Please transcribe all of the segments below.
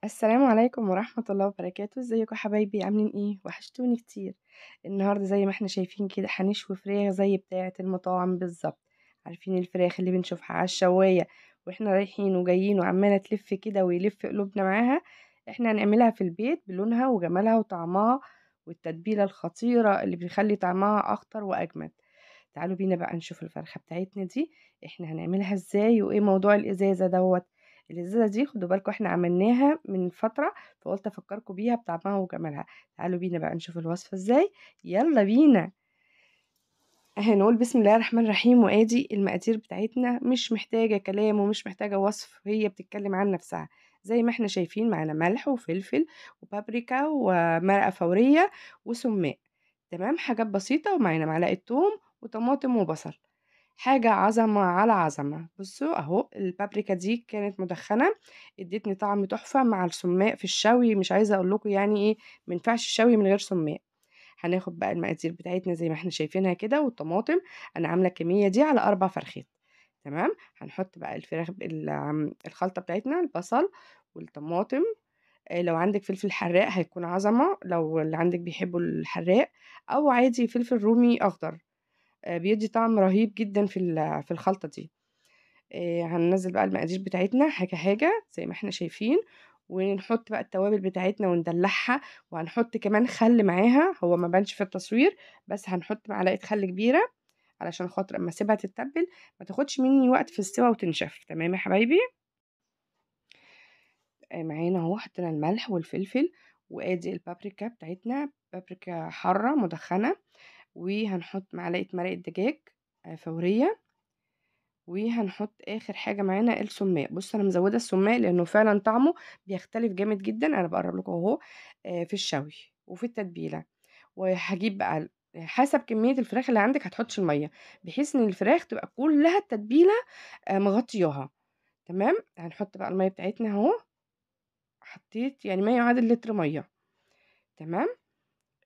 السلام عليكم ورحمة الله وبركاته. ازيكم يا حبايبي؟ عاملين ايه؟ وحشتوني كتير. النهارده زي ما احنا شايفين كده هنشوي فراخ زي بتاعة المطاعم بالظبط. عارفين الفراخ اللي بنشوفها على الشواية واحنا رايحين وجايين وعمالة تلف كده ويلف قلوبنا معاها؟ احنا هنعملها في البيت بلونها وجمالها وطعمها والتتبيلة الخطيرة اللي بيخلي طعمها اخطر واجمد. تعالوا بينا بقى نشوف الفرخة بتاعتنا دي احنا هنعملها ازاي وايه موضوع الازازة دوت. الازازة دي خدوا بالكم احنا عملناها من فترة، فقلت افكركم بيها بطعمها وجمالها. تعالوا بينا بقى نشوف الوصفة ازاي، يلا بينا. هنقول بسم الله الرحمن الرحيم. وادي المقادير بتاعتنا، مش محتاجة كلام ومش محتاجة وصف، هي بتتكلم عن نفسها. زي ما احنا شايفين معانا ملح وفلفل وبابريكا ومرقة فورية وسماق، تمام، حاجات بسيطة. ومعانا معلقة ثوم وطماطم وبصل، حاجة عظمة على عظمة. بصوا اهو البابريكا دي كانت مدخنة، ادتني طعم تحفة مع السماق في الشوي. مش عايزة اقول لكم يعني ايه، مينفعش الشوي من غير سماق. هناخد بقى المقادير بتاعتنا زي ما احنا شايفينها كده، والطماطم انا عاملة الكمية دي على 4 فرخات، تمام. هنحط بقى الفراخ الخلطة بتاعتنا، البصل والطماطم. لو عندك فلفل حراق هيكون عظمة، لو اللي عندك بيحبوا الحراق، او عادي فلفل رومي اخضر، بيدي طعم رهيب جدا في الخلطة دي. هننزل بقى المقادير بتاعتنا حاجة حاجة زي ما احنا شايفين، ونحط بقى التوابل بتاعتنا وندلعها، وهنحط كمان خل معاها، هو ما بانش في التصوير بس هنحط معلقة خل كبيرة علشان خاطر اما اسيبها تتبل ما تاخدش مني وقت في السوا وتنشف. تمام يا حبايبي؟ معانا اهو حطينا الملح والفلفل، وادي البابريكا بتاعتنا، بابريكا حارة مدخنة، وهنحط معلقة مرقة دجاج فورية، وهنحط اخر حاجة معانا السماق. بصوا انا مزودة السماق لانه فعلا طعمه بيختلف جامد جدا، انا بقرب لكم اهو في الشوي وفي التتبيلة. وهجيب بقى حسب كمية الفراخ اللي عندك هتحطش المية، بحيث ان الفراخ تبقى كلها التتبيلة مغطياها، تمام. هنحط بقى المية بتاعتنا اهو، حطيت يعني ما يعادل لتر مية، تمام.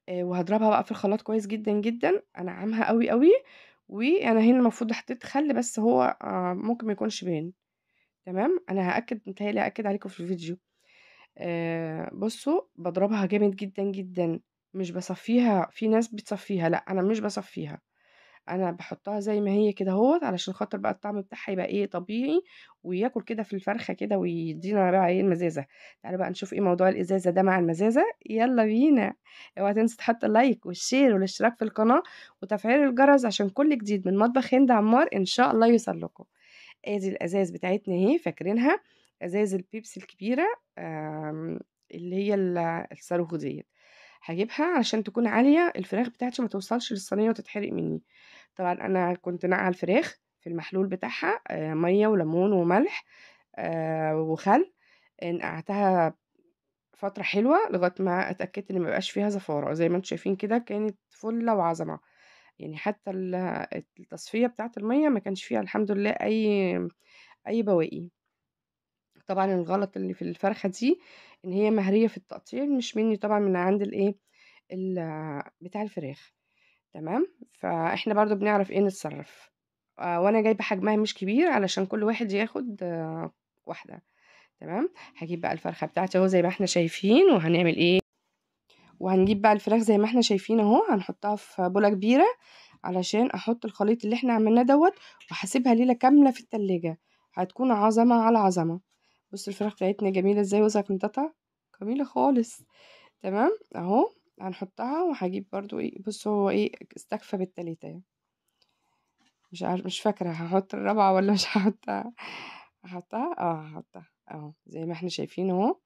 وهضربها بقى في الخلاط كويس جدا جدا، انعمها قوي قوي. وانا هنا المفروض حطيت خل بس هو ممكن ما يكونش باين، تمام. انا هاكد، متهيألي هاكد عليكم في الفيديو. بصوا بضربها جامد جدا جدا، مش بصفيها، في ناس بتصفيها، لا انا مش بصفيها، انا بحطها زي ما هي كده اهوت، علشان خاطر بقى الطعم بتاعها يبقى ايه طبيعي، وياكل كده في الفرخه كده ويدينا بقى ايه المزازه. تعالوا بقى نشوف ايه موضوع الازازه ده مع المزازه، يلا بينا. اوعى تنسوا تحط ال like وال share والاشتراك في القناة وتفعيل الجرس عشان كل جديد من مطبخ هند عمار ان شاء الله يوصل لكم. ادي الازاز بتاعتنا اهي، فاكرينها، ازاز البيبسي الكبيرة اللي هي الصاروخ ديت، هجيبها علشان تكون عالية الفراخ بتاعتي ما توصلش للصينيه وتتحرق مني. طبعا انا كنت نقع الفراخ في المحلول بتاعها مية وليمون وملح وخل، نقعتها فترة حلوة لغاية ما اتاكدت ان ما بقاش فيها زفاره. زي ما انتم شايفين كده كانت فله وعظمه، يعني حتى التصفية بتاعه المية ما كانش فيها الحمد لله اي بواقي. طبعا الغلط اللي في الفرخه دي ان هي مهريه في التقطيع، مش مني طبعا، من عند الايه بتاع الفراخ، تمام. فاحنا برضو بنعرف ايه نتصرف، وانا جايبه حجمها مش كبير علشان كل واحد ياخد واحدة، تمام. هجيب بقى الفرخه بتاعتي اهو زي ما احنا شايفين، وهنعمل ايه، وهنجيب بقى الفراخ زي ما احنا شايفين اهو، هنحطها في بوله كبيرة علشان احط الخليط اللي احنا عملناه دوت، وهسيبها ليلة كاملة في التلاجة، هتكون عظمه على عظمه. بصوا الفراخ بتاعتنا جميلة ازاي وزغنططه جميلة خالص، تمام اهو. هنحطها، وهجيب برضو ايه، بصوا هو ايه استكفى بالتلاته يعني، مش عارف، مش فاكره هحط الرابعة ولا مش هحطها، هحطها هحطها اهو زي ما احنا شايفين اهو.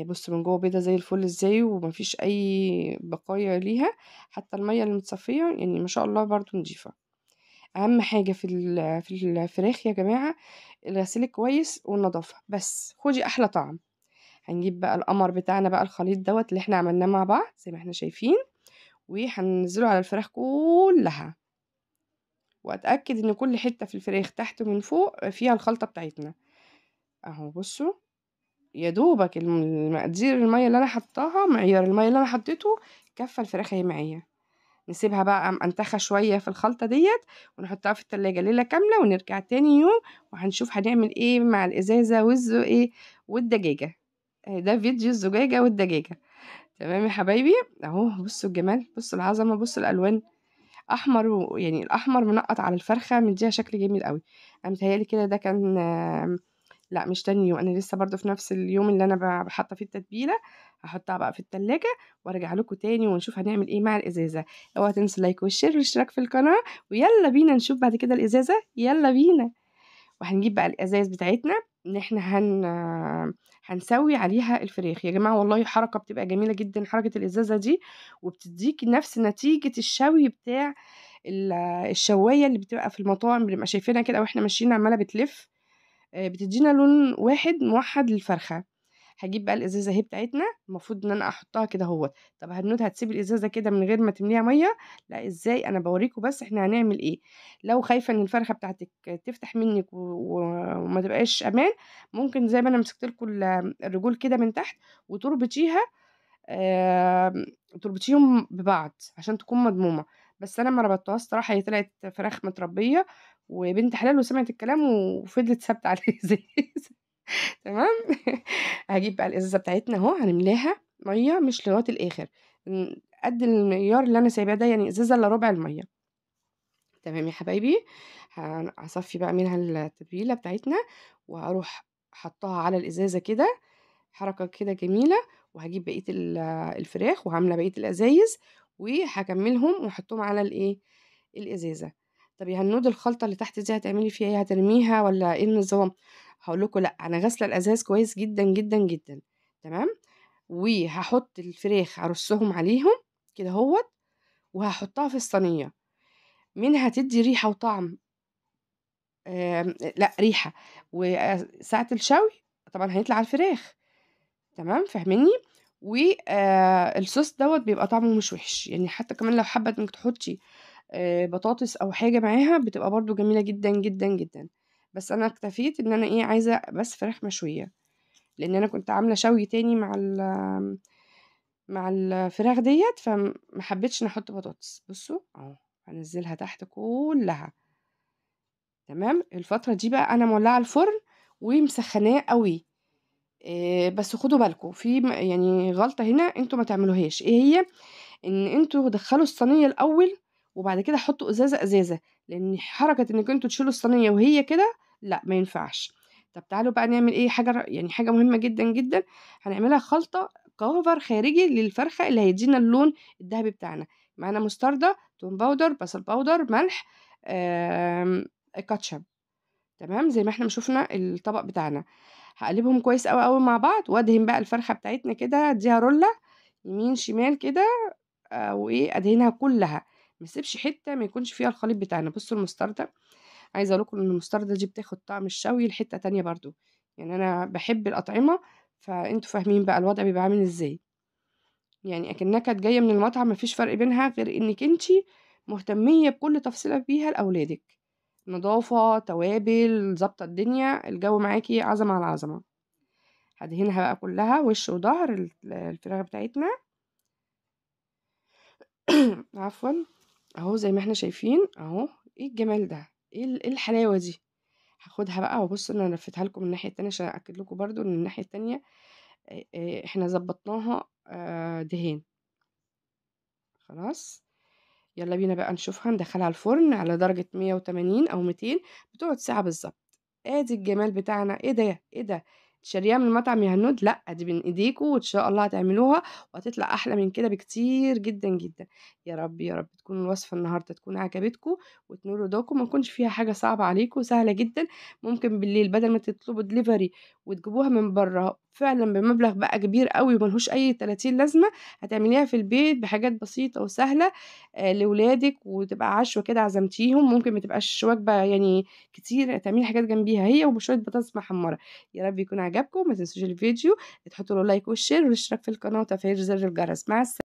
بصوا من جوه بيضة زي الفل ازاي، ومفيش اي بقايا ليها، حتى المية اللي متصفيه يعني ما شاء الله برضو نضيفه. اهم حاجة في الفراخ يا جماعة الغسيل كويس والنظافة، بس خدي احلى طعم. هنجيب بقى القمر بتاعنا بقى الخليط دوت اللي احنا عملناه مع بعض زي ما احنا شايفين، وهننزله على الفراخ كلها، واتاكد ان كل حتة في الفراخ تحت ومن فوق فيها الخلطة بتاعتنا اهو. بصوا يا دوبك المقادير، المية اللي انا حطاها، معيار المية اللي انا حطيته كفى الفراخ اهي معايا. نسيبها بقى انتخى شوية في الخلطة ديت، ونحطها في التلاجة ليلة كاملة، ونرجع تاني يوم وهنشوف هنعمل ايه مع الازازه والزو ايه والدجاجه. ده فيديو الزجاجة والدجاجه. تمام يا حبايبي، اهو بصوا الجمال، بصوا العظمة، بصوا الالوان، احمر يعني الاحمر منقط على الفرخه، مديها شكل جميل قوي. انا متهيألي كده ده كان، لا مش تاني يوم، انا لسه برضو في نفس اليوم اللي انا بحط فيه التتبيله. هحطها بقى في التلاجة وارجع لكم تاني ونشوف هنعمل ايه مع الازازه. اوعوا تنسوا like وال share والاشتراك في القناة، ويلا بينا نشوف بعد كده الازازه. يلا بينا. وهنجيب بقى الازاز بتاعتنا ان احنا هنسوي عليها الفراخ. يا جماعة والله حركة بتبقى جميلة جدا حركة الازازه دي، وبتديك نفس نتيجة الشوي بتاع الشوايه اللي بتبقى في المطاعم، بنبقى شايفينها كده واحنا ماشيين عماله بتلف، بتدينا لون واحد موحد للفرخه. هجيب بقى الازازه اهي بتاعتنا، المفروض ان انا احطها كده اهوت. طب هنود هتسيب الازازه كده من غير ما تمليها مية؟ لا، ازاي؟ انا بوريكم بس احنا هنعمل ايه. لو خايفة ان الفرخه بتاعتك تفتح منك وما تبقاش امان، ممكن زي ما انا مسكت لكم الرجول كده من تحت وتربطيها، تربطيهم ببعض عشان تكون مضمومة. بس انا ما ربطتهاش صراحة، هي طلعت فراخ متربيه وبنت حلال وسمعت الكلام وفضلت ثابتة على الازاز. تمام. هجيب بقى الازازه بتاعتنا اهو، هنملاها مية مش لغاية الاخر، قد المعيار اللي انا سايباه ده، يعني ازازة الا ربع المية. تمام يا حبايبي. هصفي بقى منها التتبيله بتاعتنا وهروح حطها على الازازه كده، حركة كده جميلة. وهجيب بقية الفراخ وهعمله بقية الازايز وهكملهم واحطهم على الايه الازازه. طب يا هنود الخلطة اللي تحت دي هتعملي فيها ايه؟ هترميها ولا ايه النظام؟ هقول لكم لا، انا غاسله الازاز كويس جدا جدا جدا. تمام. وهحط الفراخ هرصهم عليهم كده اهوت، وهحطها في الصينية، منها تدي ريحه وطعم، لا ريحه، وساعة الشوي طبعا هيطلع على الفراخ. تمام، فاهميني؟ والصوص دوت بيبقى طعمه مش وحش، يعني حتى كمان لو حابة انك تحطي بطاطس او حاجة معاها بتبقى برضو جميلة جدا جدا جدا. بس انا اكتفيت ان انا ايه، عايزه بس فراخ مشوية، لان انا كنت عامله شوي تاني مع الفراخ ديت، فما حبيتش نحط بطاطس. بصوا اهو هنزلها تحت كلها. تمام. الفترة دي بقى انا مولعه الفرن ومسخناه قوي، بس خدوا بالكم في يعني غلطه هنا انتوا ما تعملوهاش. ايه هي؟ ان انتوا دخلوا الصينية الاول وبعد كده حطوا ازازة ازازة، لان حركة انك انتوا تشيلوا الصينية وهي كده لا ما ينفعش. طب تعالوا بقى نعمل ايه، حاجة يعني حاجة مهمة جدا جدا هنعملها، خلطه cover خارجي للفرخه اللي هيدينا اللون الذهبي بتاعنا. معانا مستردة، توم powder، بصل powder، ملح، كاتشب. تمام، زي ما احنا شفنا الطبق بتاعنا. هقلبهم كويس قوي قوي مع بعض، وادهن بقى الفرخه بتاعتنا كده، اديها رولة يمين شمال كده، وايه ادهنها كلها، ما اسيبش حتة ما يكونش فيها الخليط بتاعنا. بصوا المستردة، عايزه اقول لكم ان المستردة دي بتاخد طعم الشوي لحته تانية برضو، يعني انا بحب الاطعمة، فانتوا فاهمين بقى الوضع بيبقى عامل ازاي. يعني اكنها كانت جاية من المطعم، مفيش فرق بينها غير انك انتي مهتميه بكل تفصيله فيها لاولادك، نظافة، توابل، ظابطة الدنيا، الجو معاكي عظمه على عظمه. هدهنها بقى كلها وش وظهر الفراخ بتاعتنا. عفوا، اهو زي ما احنا شايفين اهو. ايه الجمال ده، ايه الحلاوة دي. هاخدها بقى وابص ان انا لفيتها لكم من الناحية التانية عشان ااكد لكم برضو ان الناحية التانية احنا ظبطناها دهان. خلاص يلا بينا بقى نشوفها. ندخلها الفرن على درجه 180 او 200، بتقعد ساعة بالظبط. ادي الجمال بتاعنا. ايه ده، ايه ده، شاريها من المطعم يا هنود؟ لا، دي من ايديكم، وان شاء الله هتعملوها وهتطلع احلى من كده بكتير جدا جدا. يا رب يا رب تكون الوصفة النهارده تكون عجبتكم وتنور رضاكم، ما يكونش فيها حاجة صعبة عليكم، سهلة جدا. ممكن بالليل بدل ما تطلبوا دليفري وتجيبوها من بره فعلا بمبلغ بقى كبير قوي وملهوش اي 30 لازمه، هتعمليها في البيت بحاجات بسيطة وسهلة لولادك، وتبقى عشوه كده عزمتيهم. ممكن ما تبقاش وجبة يعني كتير، تعملي حاجات جنبيها هي وشوية بطاطس محمرة. يا رب يكون عجبكم. ما تنسوش الفيديو تحطوا له like وال share والاشتراك في القناة وتفعيل زر الجرس. مع السلامة.